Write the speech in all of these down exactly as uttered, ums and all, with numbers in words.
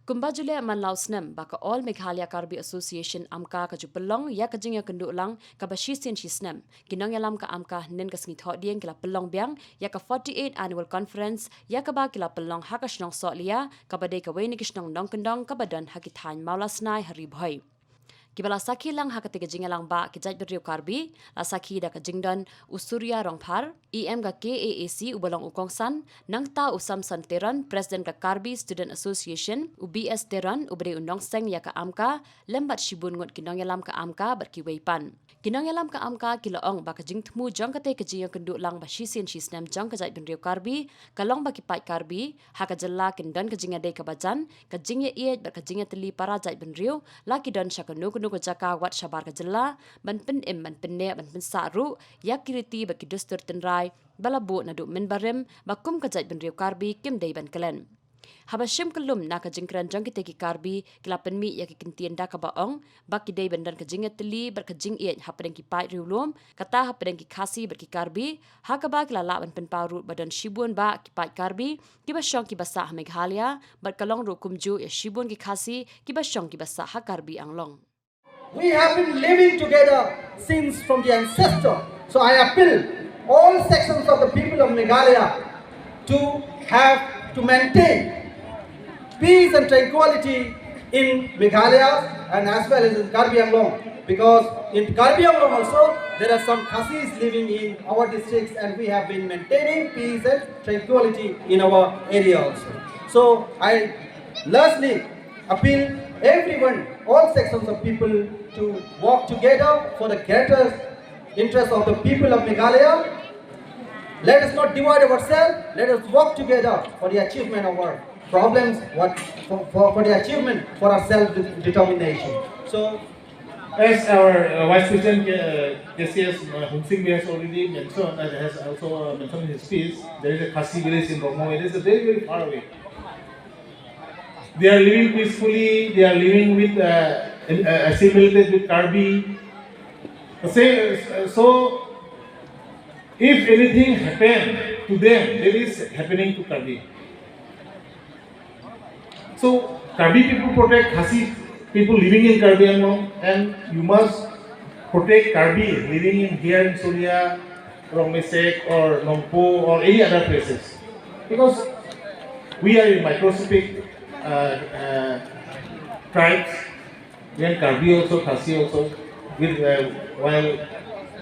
Kumba ju leh man la u snem ba ka All Meghalaya Karbi Association, AMKA, ka ju pynlong ïa ka jingïakynduh lang kaba shisien shi snem, ki nongïalam ka AMKA hynnin ka sngi Thohdieng ki la pynlong biang ïa ka forty-eighth Annual Conference, ïa kaba ki la pynlong ha ka shnong Sohliya, kaba dei kawei na ki shnong nongkyndong kaba don ha ki thaiñ Mawlasnai ha Ri Bhoi. Kiba la sakhi lang ha katei ka jingïalang bah ki jaitbynriew Karbi, la sakhi da ka jingdon u Surya Rongphar, EM ka KAAC uba long u kongsan, nangta u Samson Teron, President ka Karbi Student Association, u BS Teron uba dei u nongseng ïa ka AMKA, lem bad shibun ngut ki nongïalam ka AMKA bad kiwei pat. Ki nongïalam ka AMKA ki la ong ba ka jingthmu jong katei ka jingïakynduh lang ba shisien shi snem jong ka jaitbynriew Karbi ka long ba ki paid Karbi ha ka jylla kin don ka jingïadei kaba jan, ka jingïaieit bad ka jingïatylli para jaitbynriew, la ki don sha kano kano ka jaka wat shabar ka jylla, ban pynim, ban pynneh, ban pynsah ruh ïa ki riti bad ki dustur tynrai ba la buh naduh mynbarim, ba kum ka jaitbynriew Karbi kim dei ban klet. Haba shim kyllum na ka jingkren jong kitei ki Karbi, ki la pynmih ïa ki kyntien da kaba ong ba ki dei ban don ka jingïatylli bad ka jingïeit hapdeng ki paid riewlum, kata hapdeng ki Khasi bad ki Karbi, ha kaba ki la lah ban pynpaw ruh ba don shibun bah ki paid Karbi kiba shong kiba sah ha Meghalaya, bad ka long ruh kumjuh ïa shibun ki Khasi kiba shong kiba sah ha Karbi Anglong. We have been living together since from the ancestor. So I appeal all sections of the people of Meghalaya to have, to maintain peace and tranquility in Meghalaya and as well as in Karbi Anglong, because in Karbi Anglong also there are some Khasis living in our districts, and we have been maintaining peace and tranquility in our area also. So I lastly appeal everyone, all sections of people, to work together for the greater interest of the people of Meghalaya. Let us not divide ourselves. Let us work together for the achievement of our problems, what, for, for, for the achievement for our self-determination. So, as our uh, Vice President uh, K C S uh, Hunsing has already mentioned, and has also uh, mentioned in his speech, there is a Khasi village in Rongmo. It is a very, very far away. They are living peacefully. They are living with uh, uh, assimilated with Karbi. So, so if anything happened to them, it is happening to Karbi. So Karbi people protect Khasi people living in Karbi Anglong, and you must protect Karbi living in here in Sohliya, Rongmesek, or Nongpoh, or any other places, because we are a microscopic uh, uh, tribes. Then Karbi also, Khasi also, with uh, while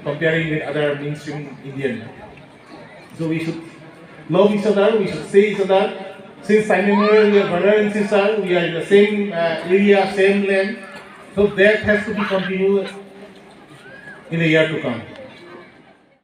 comparing with other mainstream Indian. So we should love each other, we should see each other. Since time immemorial, we are brother and sister, we are in the same uh, area, same land. So that has to be continued in the year to come.